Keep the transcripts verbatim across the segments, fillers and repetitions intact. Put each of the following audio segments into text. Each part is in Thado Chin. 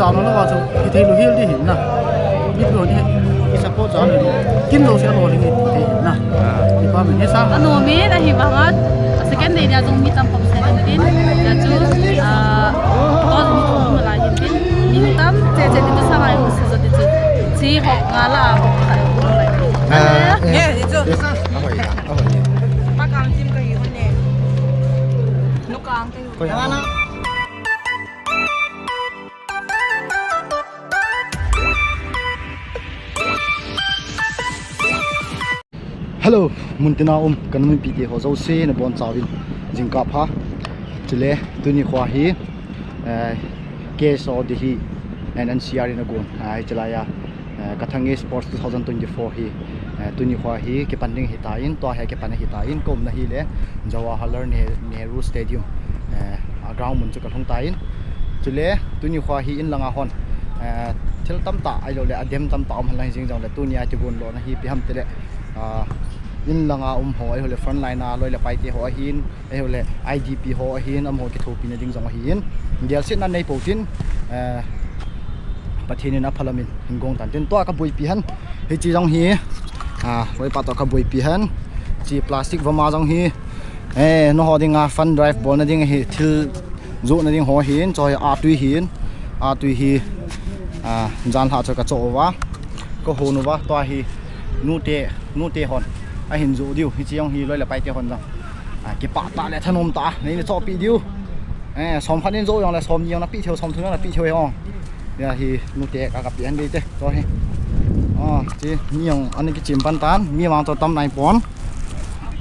Tao na lo wa chu, kithei lou hel di hin na. Mit lo ni, i support cha le lo. Kin lo se lo le ni, thei hin na. Department hi sang. Ano me na hi vanga, second day dia jong mi tam pop seventeen. Dia chu, ah, to jong mi thum la hin tin. Mi tam che che ni tu sa ngai ho su so ti chu. Chi hok nga la, hok khat. Ah, eh. Eh, ti chu. Ahoi, ahoi. Pa kang tim ka hi ho ne. Nu kang te. Koi ana. Hello, muntina um, ka nam mipi te ho jouse nabonchauvin jingkah pha. Chule, tuni khoa hi, eh, K S O Delhi and N C R in agon, ah, chulai a, eh, Kathange Sports two thousand twenty-four hi, eh, tuni khoa hi kipan ding ahitan, tua hi kipan ahitan, ka umna hi le Jawaharlal Ne-, Nehru Stadium, eh, a ground mun chu ka lhung tan. Chule, tuni khoa hi in langa hon, eh, thil tamtah, ahilou le, adem tamtah um hen lang jing jong le, tuni a kigon lona hi ipi ham ti le, ah, in langa um ho, ahilou le, front line a loi le pai te ho ahin, ahilou le, I D P ho ahin, amaho kithopina ding jong ahin. Gelsetna nei pou tin, eh, Pathen in aphalam in hin gong tan tin, tua ka boipi hen. Hiche jong hi, ah, loi pa toh ka boipi hen. Hiche plastic vama jong hi, eh, nangho dinga fund drive bolna ding hi, thil johna ding ho hin, chu hi atui hin, atui hi, ah, jan lha chu ka cho uva, ka hon uva, tua hi nute, nute hon ahin joh diu, hiche jong hi loi le pai te hon jong. Ah, kipah tah le thanom tah, nei na chohpeh diu. Eh, som khat in joh jong le, som ni jong na peh thei u, som thum jong na peh thei u hong. Hia hi nute ka, ka peh hen ding te, tua hi. Ah, hiche mi jong ana kichem pan tan, mi vang chu tam nai pon.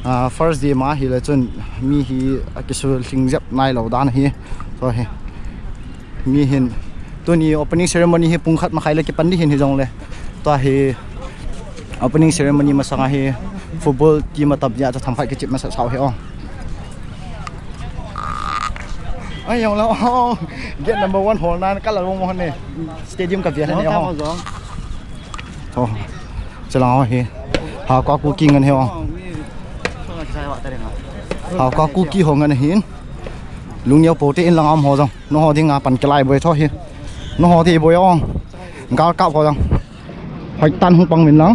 Ah, first day ma hi le chun mi hi akisulhing jep nai lou dan hi. Tua hi. Mi hin, tuni opening ceremony hi pung khat makhai le kipan ding hin hijong le. Tua hi opening ceremony masanga hi football team a tam dia chu themkhat kichep masa sau hi o. Ai, jong le o. Gate number one hol nan ka la mo ne. Stadium ka via ne o. Ho. Chelang ho hi. Ha ka ku ki ngan he o. Ha ka ku ki ho ngan hin. Lungneo pote in lang am ho jong. Nangho dinga pan kilai boi tho hi. Nangho ding boi ong. Gal kap ho jong. Hoi tan hung pang min lang.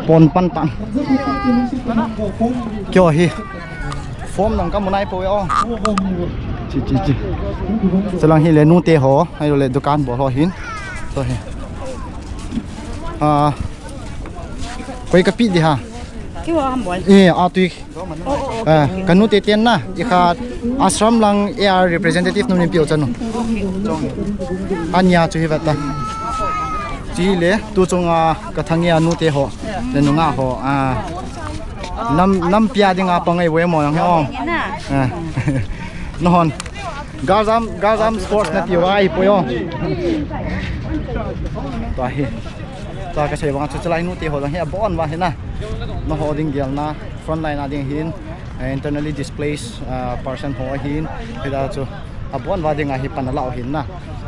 Pon pan tan. Kio hi. Form nang ka mu nai poi ong. Chi, chi, chi. Chelang hi le nute ho. Ahilou le dukan bol ho hin. Tua hi. Ah. Koi ka pe di ha. Kio ham bol. Eh, atui. Oh, oh, oh. Ah, ka nute ten na, i khat ashram lang A R representative nom nei pe u chanu. Ania chu hi vata. Chi le, tu chunga ka Thangei a nute ho, le nunga ho, ah, nam, nampi a dinga pangai ve mo jong he ong. Ah. Nahon. Galjam, Galjam sports na ti vai po jong. Tua hi. Tua ka sei vang chu chalai nute ho jong hi abon va hi na. Nangho ding gelna, front line a ding hin, eh, internally displaced, ah, person ho ahin, hita chu abon va dinga hi pan alau hin na.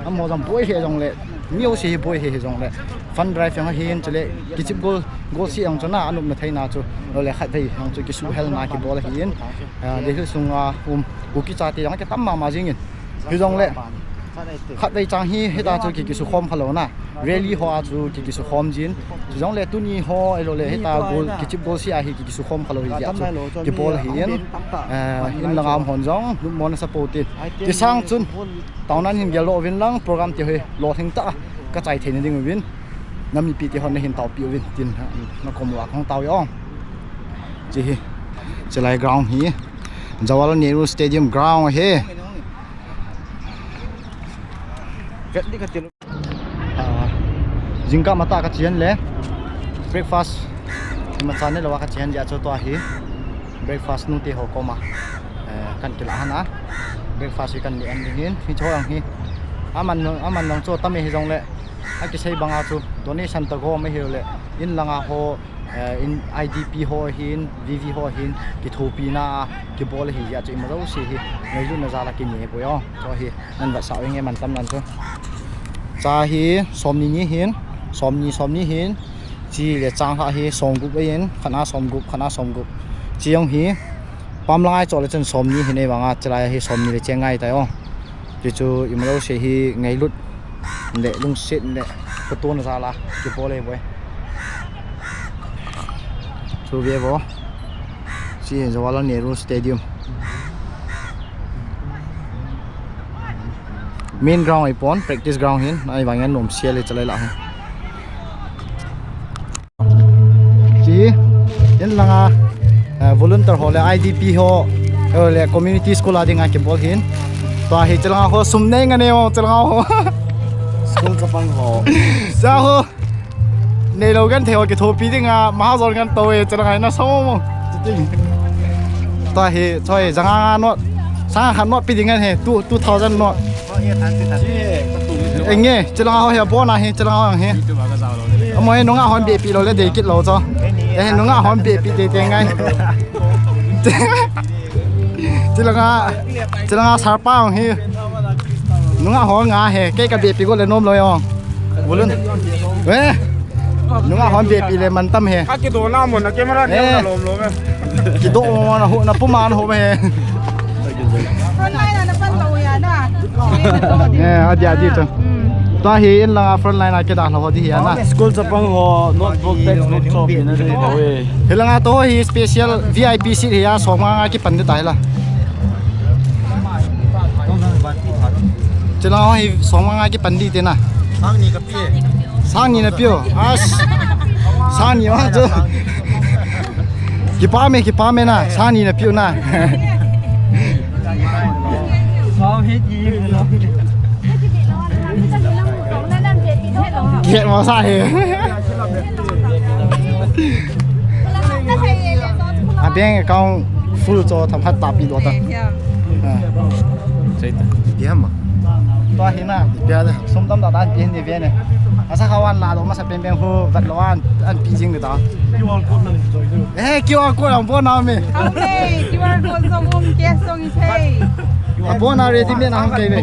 Amaho jong boi he jong le, mi ho si hi boi he hi jong le. Fund drive jong ahin, chule kichep gol, gol si jong chu na, anop na theina chu, lo le khatvei jong chu kisuhel na kibol ahin. Ah, Delhi sunga um, Kuki chate jong kitam mama jing in. Hijong le, khatvei chang hi, hita chu ki, kisukhom khalou na. Rally ho a chu ki, kisukhom jin. Chujong le tuni ho, ahilou le, hita gol, kichep gol si a hi ki, kisukhom khalou hi jeh a chu kibol ahin. Eh, in langa um hon jong, lungmon a support in. Ti sang chun, taona hin gel lou vin lang, program ti ho hi, lolhing tah a, ka chai theina ding uvin. Nam mipi ti hon na hin taopi uvin, tin, na kom uva kong tao u ong. Chi hi, chulai ground hi. Jawaharlal Nehru Stadium ground hi. Ah, jingkah matah ka chen le breakfast imacha neilou a ka chen jeh a chu tua hi breakfast nute ho koma, eh, kan kilah hana breakfast hi kan ne an ding hin hi chu ang hi aman aman nang chu tame hijong le akisei banga chu donation ta gom ahilou le in langa ho eh, in I D P ho hin, V V ho hin, kithopina a, kibol ahi jeh a chu ima jouse hi, ngailutna jal a kinei poi o. Chu hi, nan vetsah u nge man tam nan chu. Cha hi, somni ni hin, somni, somni hin, chi le chang lha hi, somgup ahin, khat na somgup, khat na somgup. Chi jong hi, pam lang a i cho le chun somni hin ei vang a, chulai hi somni le cheng ngai tai o. Ti chu imajouse hi ngailut le lungset le phatona jal a kibol ahi boi. Chu ve vo. Chu hi Jawaharlal Nehru Stadium. Main ground ahipon, practice ground ahin, ahivangin anom sel e chalai lah hi. Chi, in langa, eh, volunteer ho le I D P ho, eh, le community school a dinga kibol ahin. Tua hi chalanga ho sum nei nga nei o chalanga ho. School chapang ho. Cha ho. Neilou genthei ho kithopi dinga, mahajon genthei e chalanga na sa mo. Tua hi, choi, janga nga note. Sang khat note pe ding ahi, two, two thousand note. Enge, chalanga ho hi, abona hi, chalanga ho hi. Amo hi, nunga hon be pi lou le, de kit lou cho. Eh, nunga hon be pi de de ngai. Chalanga, chalanga sarpa hi. Nunga hon nga he, kei ka be pi go le nom lou yo. Bulun. Eh. Nunga hon be pi le man tam he. Aki do na mo na camera ni na lom lom e. Kido mo na ho na puma na ho he. Frontline na pan lo ya na. Eh, adi adi to. Tua hi in langa frontline a kida lo di hi na. School chapang ho notebook textbook cho pi na de ho e. Hi langa to hi special V I P seat hi a som nga nga kipan de ta hi la. Chila ho hi som nga nga kipan di te na. Sang ni na pio. As. Sang ni ma chu. Kipah me, kipah me na. Sang ni na pio na. Sang he ki. He mo sa he. A bank account full cho tham hat ta pi do ta. Sei ta. Pi ham ma. Tua hi na. Pi a da. Sum tam da dan pi hin ni ve ne. Asa khawan la lo masa pen pen hu vat lo an, an pi jing da. Q R code na ni choi du. Eh, Q R code ang bo na me. Ang me, Q R code song um ke song i thei. A bo na ready me na hong kai ve.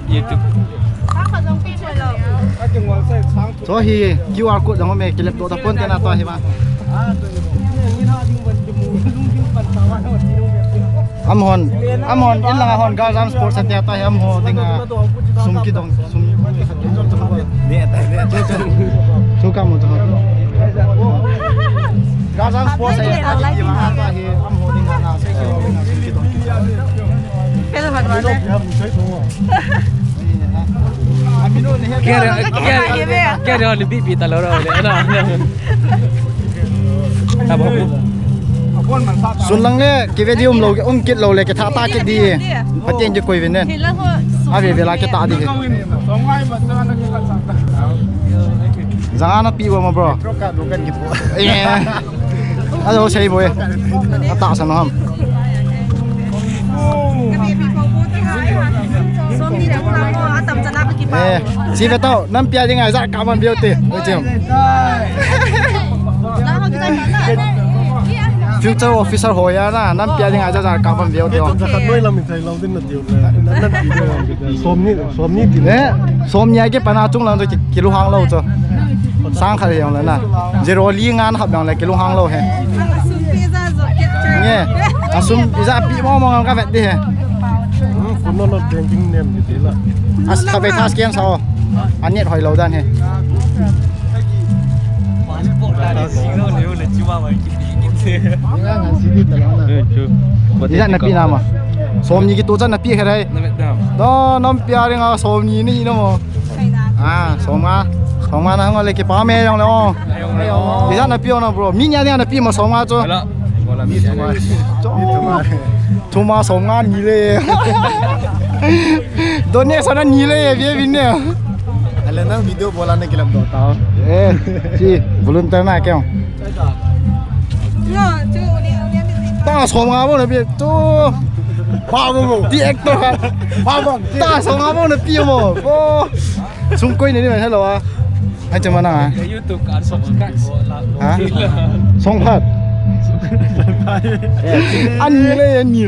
YouTube. Cho hi Q R code jong me kilep to da pon te na to hi ma. Amhon, amhon in langa hon Galjam Sports ate to hi amho dinga sum kidong, sum. Chu ka mo to. Galjam Sports ate to hi amho dinga na sum kidong. Pelo hat wale. Kere, kere, kere ni bibi ta lo ro le na. Ta bo. Sun lang le, ki video um lo, um kit lo le, ki tha ta kit di. Patien ki koi vin den. A ve ve la ki ta di. Janga na pi bo ma bro. Yeah. Alo sei boi. Ata sa no ham. Eh, si ve tao, nam pia ding ai jar ka man biu te. Oi chim. Future officer ho ya na, nam pia ding ai jar ka man biu te. Jar ka noi lam in thai lau din na tiu na. Som ni, som ni di. Eh, som ni ai ke pana chung lang to ki, ki lu hang lo cho. Sang khat hiong le na. Zero li ngan hap dang le kilunghang lou he. Nge. Asum ijapi mo mo ka vet di he. Hmm, phone no no banking nem di la. As ka be thas ken sao. Anet hoi lou dan he. Ijat napi nama. Som ni kitu jat napi khe dai. Do nom pia ring a som ni ni no mo. Ah, som nga. Som nga na ngo le kipa me jong le o. Ijat napi o na bro. Mi nia nia napi mo som nga cho. Thuma som nga ni le. Donation ni le ye vin ne. Ale nang video bola ne kilam do ta. Eh, si volunteer na kya? Ta som nga bo napi tu. Pa bo bo. Di actor ha. Pa bo. Ta som nga bo napi mo. Bo. Sum koi ni ni hello a. Ai chama na. YouTube ka subscribe. Ha? Song phat. Ani le ani.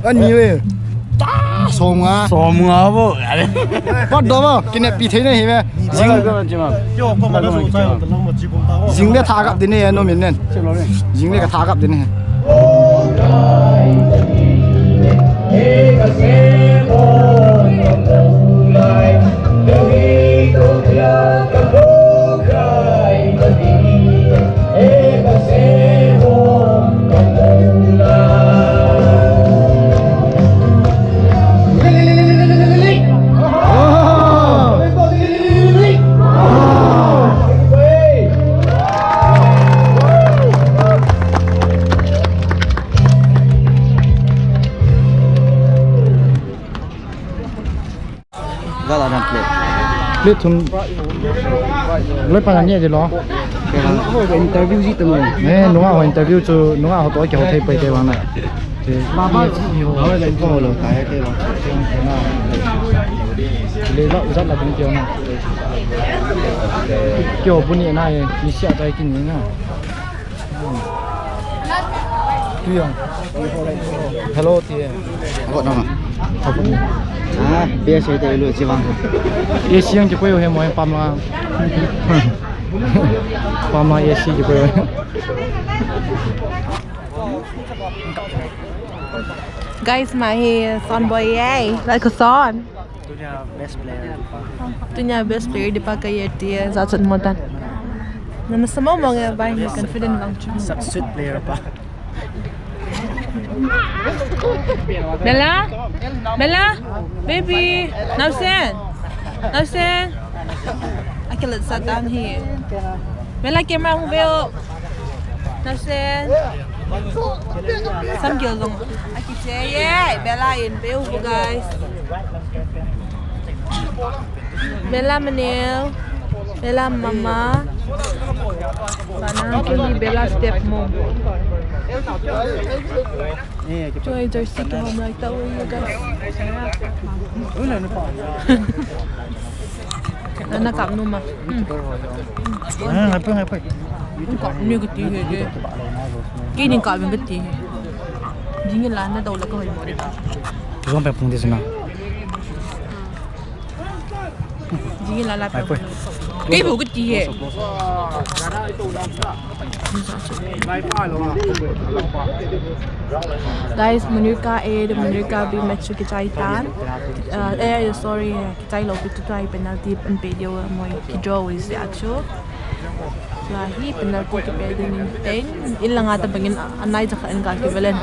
Ani le. Ta som nga. Som nga bo. Pat do bo. Kine pi thei ne hi me. Jing. Jing le tha gap din ne no min nen. Jing le ka tha gap din ne. Gal a dan plate. Plate thum. Loi pan ani de lo. Interview ji tamo. Eh, nunga ho interview chu, nunga ho to ke ho thei pai te bang na. Te. Baba ho lo ta he te lo. Le lo jat la ding ke na. Ke ho bu ni na e, ni sia tai kin ni na. Tuyang. Hello, T M. Ako naman. Ako. Ah, biasa itu dulu, Cibang. A C yang kikoy he mo pamla. Pamla A C kikoy. Guys, my hair, son boy, yay. Like a son. Tunia best player. Tunia best player di pa ka yer ti, eh, za chat mo tan. Nana sama mo nga ba ni confident bang chu. Substitute player pa. Bella? Bella? Baby? Nausen? Nausen? Akilat satan hi. Bella, camera hung veo. Nasen. Sam kyo zong. Aki che ye. Bella in veo, guys. Bella Manil. Bella Mama. Sana kini Bella step mom. Joy jersey ke hom like that way, you guys. Ana kap nu ma. Hmm. Ah, apa, apa? Kap nu kati he de. Kini kap nu kati he. Jingin la na dau la ka hoi mo de. Zong pe pung de sana. Jingin la la pe. Apa? Kei bu kati he. Guys, Munirka A, the Munirka B match chu kichai tan. Uh, eh, sorry, kichai lou pi tu tuai penalty an pe diu moi ki draw is the actual. Tua hi penalty kipe ding in ten. In langa ta bangin anai cha kha an ga kivelen.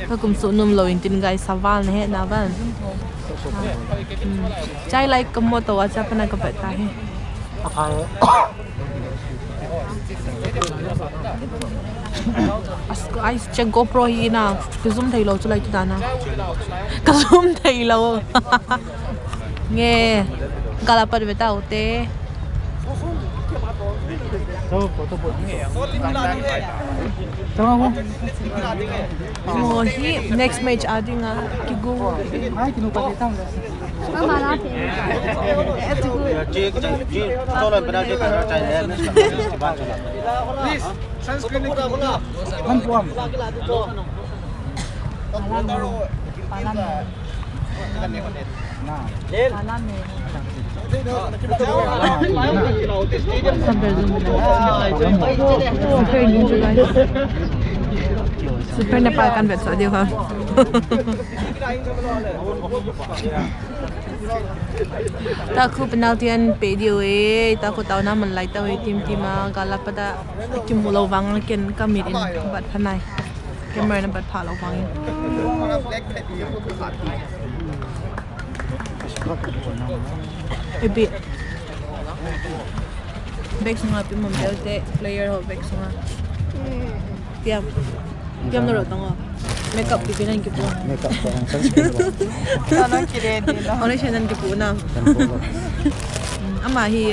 Ka kum su num lou in tin guys, saval na he na van. Hmm. Chai lai ka mo to wa cha pana ka pa ta he. As, ai, check GoPro hi na, ka zoom thei lou chu lai tu ta na. Ka zoom thei lou. Nge, ka la pat ve ta u te. Mo hi, next match a ding a, ki go. Please, sunscreen. Super Nepal kan bet sa diu ha. Ta khu penalty an pe diu e, ta khu tau na man lai tau e, team team a, ka la pa ta, kimu lou vang ken ka mit in, bat pha nai. Camera na bat pha lou vang in. Ebi. Bag sunga pi mom bel te, player ho bag sunga. Tiam. Tiam na ro tang o. Makeup ki pinan ki pu. Makeup ko ang sunscreen ko. Sana ki ready na. Ona siya nan ki pu na. Kan ko. Ama hi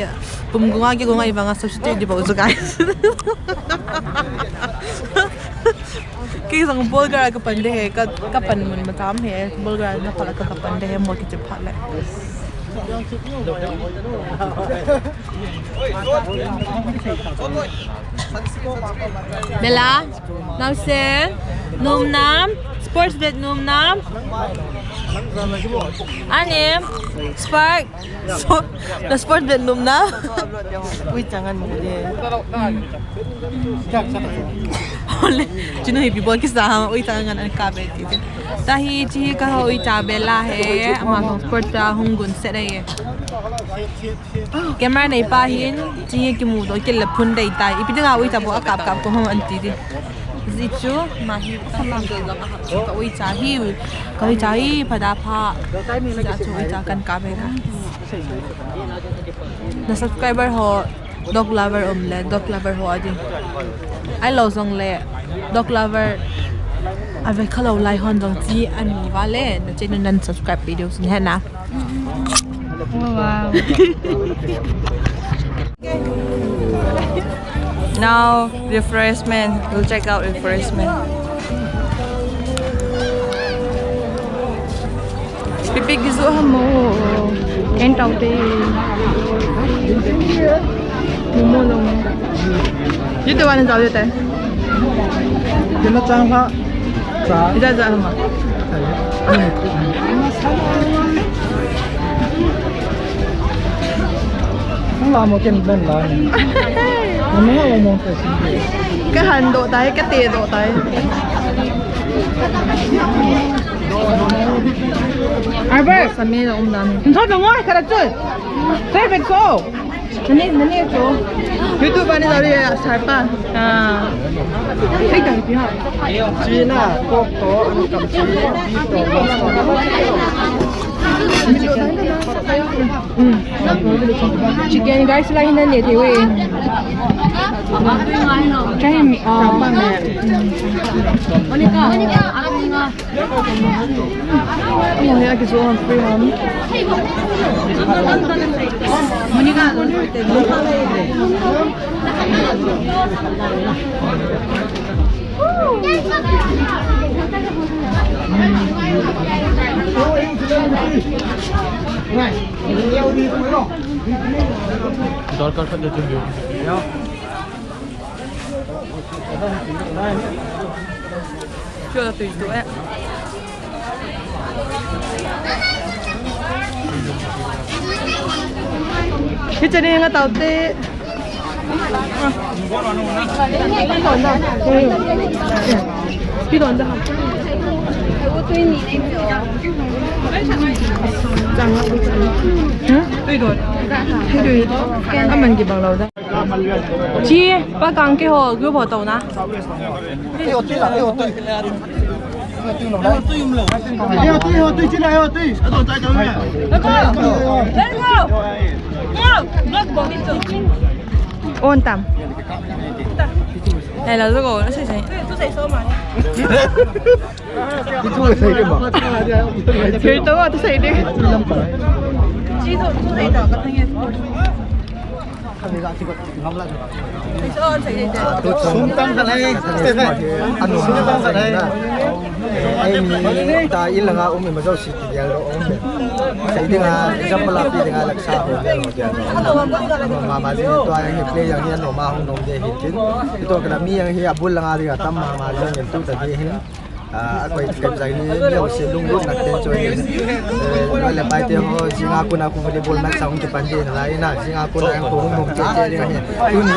pum gunga ki gunga ivanga substitute di ba usu guys. Ki sang ball girl ka pan de he, ka, ka pan mun ma tam he, ball girl na pala ka, ka pan de he mo ki che pha le. Bella, naosen, nom nam, sports bet nom nam. Ani, Spark, so, na sports bet nom nam. Ui, changan mo de. Ole, chinu hi bibol kisa ha, ui, changan an ka bet ti. Tahi, chi hi ka ho, ui, cha Bella he, ama ho sports a hung gun set ahi. Camera nei pa hin, chi hi kimu doh kit le phun dei tai. Ipi dinga ui cha bou a kap kap ko hong an ti di. Ji chu, ma hi, ka ma ka ui cha hi, ka ui cha hi, pha da pha. Ji chu ui cha kan kap e ka. Na subscriber ho, dog lover um le, dog lover ho a di. Ai lo zong le, dog lover a ve kha lo lai hon zong chi an mu va le, na channel nan subscribe video sin he na. Oh, wow. Now, refreshment. We'll check out refreshment. Pipi gizu hamo. Ken tau te. Momo long. Yu te wan tau te. Kena chang ha. Cha. Ija ja hama. Ang lamo ken ben la. Ano ha mo te si. Ka han do tai, ka te do tai. Arber. Sa me na um dan. Nso do ngoi ka ra chu. Perfect so. Nani, nani cho. YouTube ani dari sarpa. Ah. Ai dai pi ha. China, kok to, anu kam chi, beef to, mas to. Hmm. Chicken guys, lai na ne te we. Chai, ah. Monica, Monica, Dorkar khat de tun. Kyo la tui tu eh. Hiche ni nga tau te. Pi don da. Chang. Hmm? Pi don. Pi don. Aman ki bang lau da. Chi, pa kang ke ho, group ho to na. On tam. Hello, go, say, say. Itu saya dia, Mak. Cerita awak tu saya dia. Sum tam khat lai. Anu, sum tam khat lai. Ai mi ta in langa um i ma jo si ti gel lo um. Sai dinga, example a pi dinga laksa ho gel lo gel lo. Mama ji to ai hi play yang hi anu ma hung dong de hi tin. Ito kala mi yang hi abul langa dinga tam mama ji yang tu ta de hin. Ah, a koi kep jai ni, mi ho se lunglut na ten choi ni. Eh, le pai te ho, jing a kona khu volleyball match a hung kipan ding nalai na, jing a kona a hung hung hung te te ding ahi. Tuni,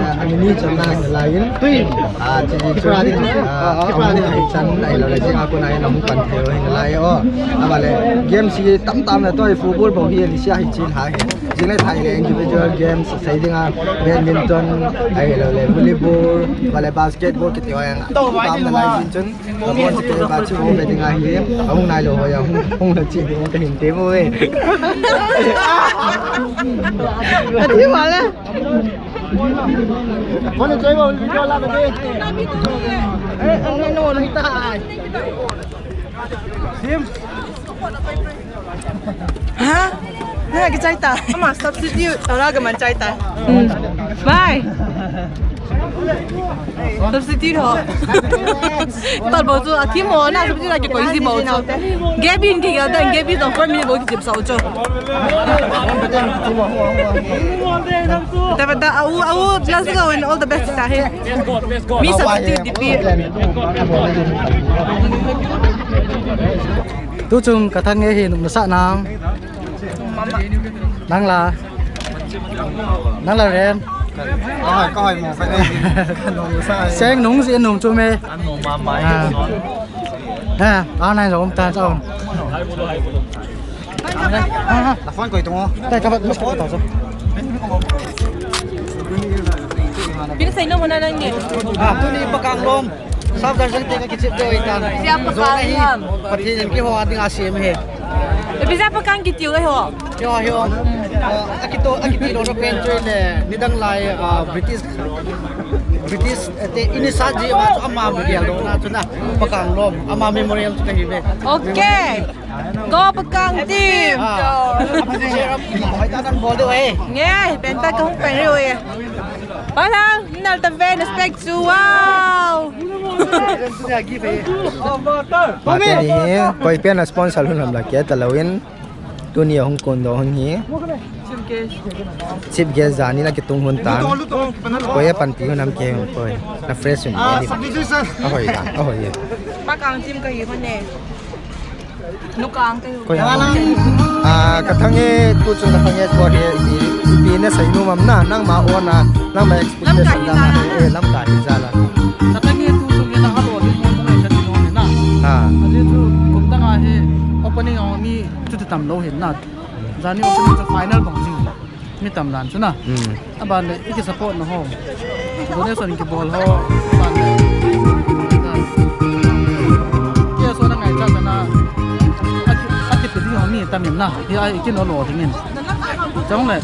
eh, ani ni chan na nalai in. Tui. Ah, chi ni chu ni, ah, a hung ni chan na lo le jing a kona a hung pan thei ho nalai o. Ava le, game si tam tam na toi football bou hi ni sia hi chin ha hi. Jing le thai le individual games, sai ding a badminton, ahilou le volleyball, va le basketball kiti ho yang. Tam nalai jin chun. Ka bon chi ke ba chi ho be ding ahi. Ahung nai lou ho ya hung, hung la chi ding ka hin te mo e. Ka thi ma le. Bon choi mo video la ka de. Eh, ang no no ta. Sim. Ha? Nang kichai ta. Ama substitute. Ora ka man chai ta. Hmm. Bye. Substitute ho. Tal bo chu athim ho na substitute a kikoi ji bo chu. Gabby in kigel dan Gabby dong for me bo kichip sa u chu. Da ba da au au let's go and all the best ta he. Mi substitute D P. Tuchung ka Thang nge hi nung nasa nang. Nang la. Nang la ren. Ka hoi, ka hoi mo, ka hoi. Seng nung si nung chu me. An nung ma mai. Ah. Ha, a nai jong ta jong. La phone koi tung o. Tai ka bat mas ko ta jong. Pin sai no hona nang ni. Ah, tuni Pakang lom. Safdar jang te ka kichep te oi tan. Zia Pakang hi. Pathen in keiho a dinga sem ahi. Ipi zia Pakang kiti u ahi ho. Keiho hi o. Ah, akito, akiti lona pen chu le nidang lai, ah, British, British, eh, te initiate ji ma chu ama mi gel lona chu na. Pakang lom, ama memorial chu kahi ve. Okay. Go Pakang team. Ah. Apa sih, Ram? Hoi ta kan bol de oi. Nge, pen ta kong pen oi. Palang, nal ta ve, respect chu, wow. Mate ni hi, koi pen a sponsor hun ham la kia ta lo in. Tuni a hung kon do hun hi. Chief guest jani la kitung hun tan. Koi a panpi hun ham ke hun koi. Na fresh hun. Ah, ni. Substitution. Ahoi la, ahoi ye. Pakang team kahi hun ne. Nukang kahi. Koi a. Ah, ka Thang e, tuchung ka Thang e, koi he, i, i, i na sai nu mam na, nangma ona, nangma expectation na, eh, lamkai hi jala. Ka Thang e tuchung e na halo, ni mo mo ka ni mo na. Ah. Ajeh chu, kum tanga hi, opening a mi chu ti tam lo hin na. Jani opening chu final bang jing. Mi tam dan chu na. Hmm. Aban le, i ki support na ho. Donation ki bol ho. Aban le. Kia so na ngai cha na. Aki, aki pe ding ho mi tam in na. Hi ai ki no lo ding in. Chong le.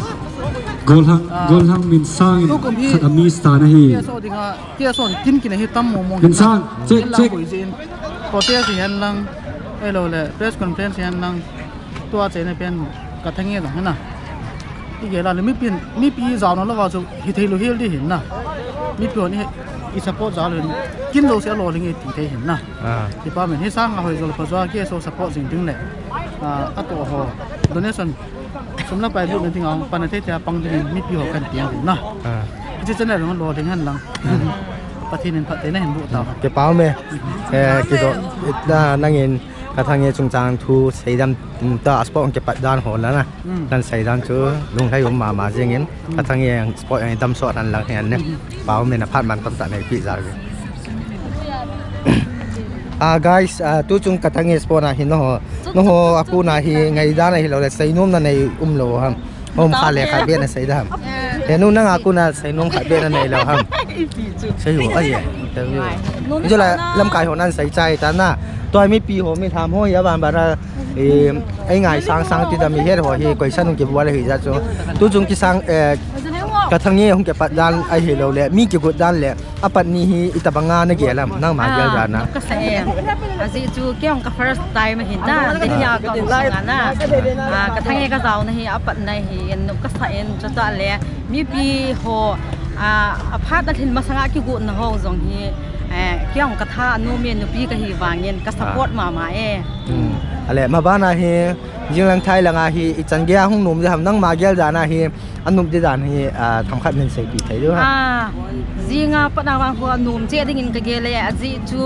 Golhang, ah, Golhang Minsang in tukum hi khat a miss ta na hi. Kia so ding a, kia so kin kin hi tam mo mo. Minsang, check, check. Protest hi hen lang. Hello le, press conference hi hen lang. Tua chena pen ka Thang e jong hin na. I gel a le mipi, mipi jao na lou va chu hithei lou hel di hin na. Mipi hon i, i support jao lou hin. Kin lou se lou ling e ti thei hin na. Ah. Department hi sang a hoi jol pa jao ke so support jing ding le. Ah, a to ho. Donation. Sum la pai bu na ding a pan a thei thei a pang ding mipi ho kan ti hin na. Ah. Hiche channel jong lou ding hen lang. Pathen in phatthei nahin boh tau. Kipa um e. Eh, kido, ita nangin ka Thang e chungchang thu seidam, um, ta sport kipat dan ho la na. Hmm. Nan seidan chu lunglhai um mama jing in. Hmm. Ka Thang e sport a damsot nan lang hen ne. Hmm. Pa um e na phat man tamtah nei pi jal ve. Ah, guys, ah, tuchung ka Thang e sport a hin nangho, nangho a kon a hi ngaidan a hilou le seinom na nei um lou ham. Hom khat le khat beh na sei da ham. Eh. He nu nang a kon a seinom khat beh na nei lou ham. Sei ho, ai, interview. Ngai. Nom. Ijo la lamkai ho nan sei chai ta na. Tua mipi ho mi tham ho hi aban ban a, eh, ei ngai sang sang ti da mi het ho hi koi san hung kibol hi ja chu. Tuchung kisang, eh, ka Thang e hung kipat dan a hilou le, mi kigot dan le. Apat ni hi itobang a na gel ham, nangma gel dan a. Ah, ka sa e. Ajeh chu kei jong ka first time ahin na, Delhi a ka hung sung a na. Ah, ka Thang e ka jao na hi apat na hi, en ka sa en chu ta le. Mipi ho, ah, aphat na lhin masang a kigot na ho jong hi, eh, kei jong ka tha anom e nupi kahi vangin ka support mama e. Hmm. Ale, maban a hi, jinglang thai lang a hi, ichan gei a hung nom di ham, nangma gel dan a hi, Anom di dan hi, ah, themkhat min seipi thei diu ham. Ah, jing a pat na vang khu anom cheh ding in ka gel e, ajeh chu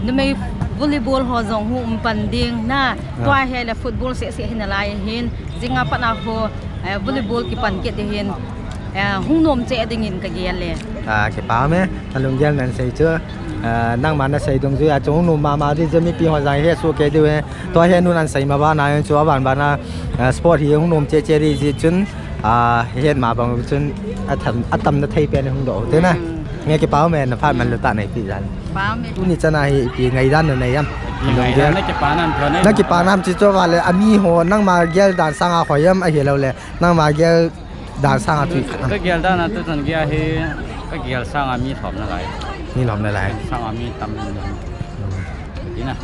numei volleyball ho jong hung um pan ding na, ah, tua hi le football seh seh hi nalai hin, jing a pat na khu, eh, volleyball kipan kit ding hin, eh, hung nom cheh ding in ka gel e. Ah, kipa um e, na lunggel nan sei chu, ah, nangma na sei dungjui a chu hung nom mama di chu mipi ho jong hi soh kei diu e. Tua hi nu nan sei maban a chu aban ban a, ah, sport hi hung nom cheh cheh di jeh chun, Ah, het ma bang chun atam, atam na thei pen hung doh te na. Hmm. Nge kipa um e na phat man lou ta nei ti dan. Kipa um e. Tuni chan a hi ipi ngaidan na nei ham? Ngaidan na kipa nam pha nei. Na kipa nam chi chu va le ami ho nangma gel dan sang a hoi am ahilou le. Nangma gel dan sang a tui khat am? Ka gel dan a tu chan gei a hi ka gel sang a mi lhom nalai. Mi lhom nalai. Sang a mi tam. Hmm. Ti na.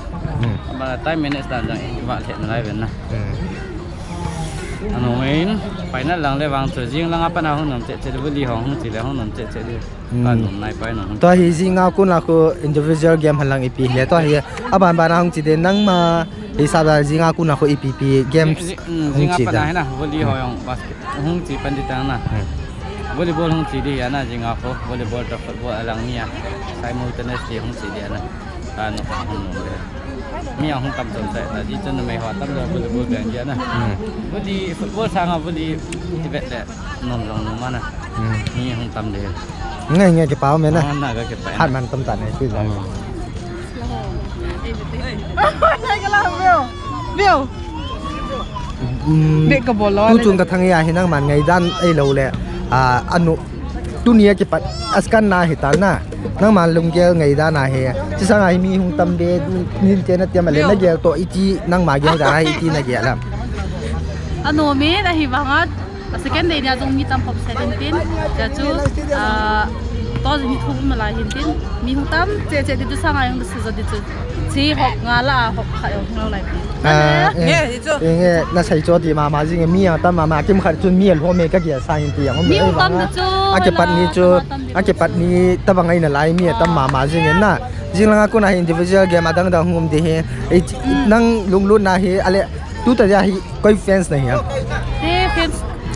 Hmm. Ama time manage dan jong i va lheh nalai ven na. Hmm. Anung in, final lang le vang chu, jing lang a pat a hung nom cheh cheh, volley hung, hung chi le hung nom cheh cheh di. Hmm. Ka nom nai pai nom. Tua hi jing a kon a khu individual game halang ipi le, tua hi aban ban a hung chi de, nangma hisap a jing a kon a khu ipi pi games. Jing, jing, hmm, hung chi de. Jing a pat a hi na, volley ho jong basket hung chi pan di ta na. Hmm. Volleyball hung chi di hi a na, jing a khu, volleyball toh football alang ni a, simultaneously hung chi di a na. Ka nom, hung nom le. Mi ahung tam chom chai ta, ji chun numei ho tam le volleyball beng dia na. Hmm. Volley, football sanga volley ti vet le nom jong nom a na. Hmm. Mi ahung tam le. Ngai ngai kipah me na. Ah, na ka kipah. Hat man tam ta ne, kui jong. Hmm. Ngai ka la view. View. Hmm. Bek ka bol lo. Tu le. Chung ka thang ya hi nangman ngaidan ei lo le. Ah, anu. Tuni a kipat, a scan na hi ta na. Nangma lunggel ngaidan ahi. Chi sanga hi mi hung tam be, nin te na tiam a le, na gel toh iti, nangma gel dan ahi iti na gel a. Anom in ahi vang a, a second day nia jong mi tam hop se din tin. Tia chu, ah, to mi thum ma lai hin tin. Mi hung tam, che che di chu sanga jong sa jo di chu. Chi hop nga la, hop khat jong hung lo lai pi. Ah, eh, eh, eh, na sei cho ti mama jing e, mi a tam mama kim khat chun mi a lhom e ka gel sa hin ti jong. Mi hung tam di chu, a kipat ni chu, a kipat ni tabang ahi nalai mi a tam mama jing e na. Jing langa kon a hi individual game adang dang hung um di hi. Ei, nang lunglut na hi, ale, tu ta dia hi, koi fans na hi a. Te fans.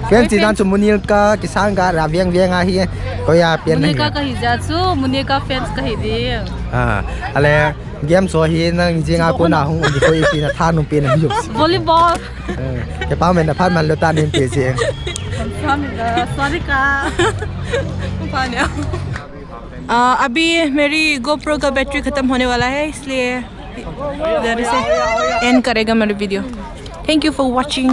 Fans ti dan chu Munil ka, Kisang ka, Raveng Veng ahi, koi a pian na hi. Munil ka ka hi ja chu, Munil ka fans ka hi di. Ah, ale, game so hi nang jing a kon a hung um di koi pi na tha num pi na hi. Volleyball. Eh, kipah me na phat man lo ta nin pi si. Sorry ka. आ, अभी मेरी GoPro का बैटरी खत्म होने वाला है, इसलिए इधर से एंड करेगा मेरा video. Thank you for watching.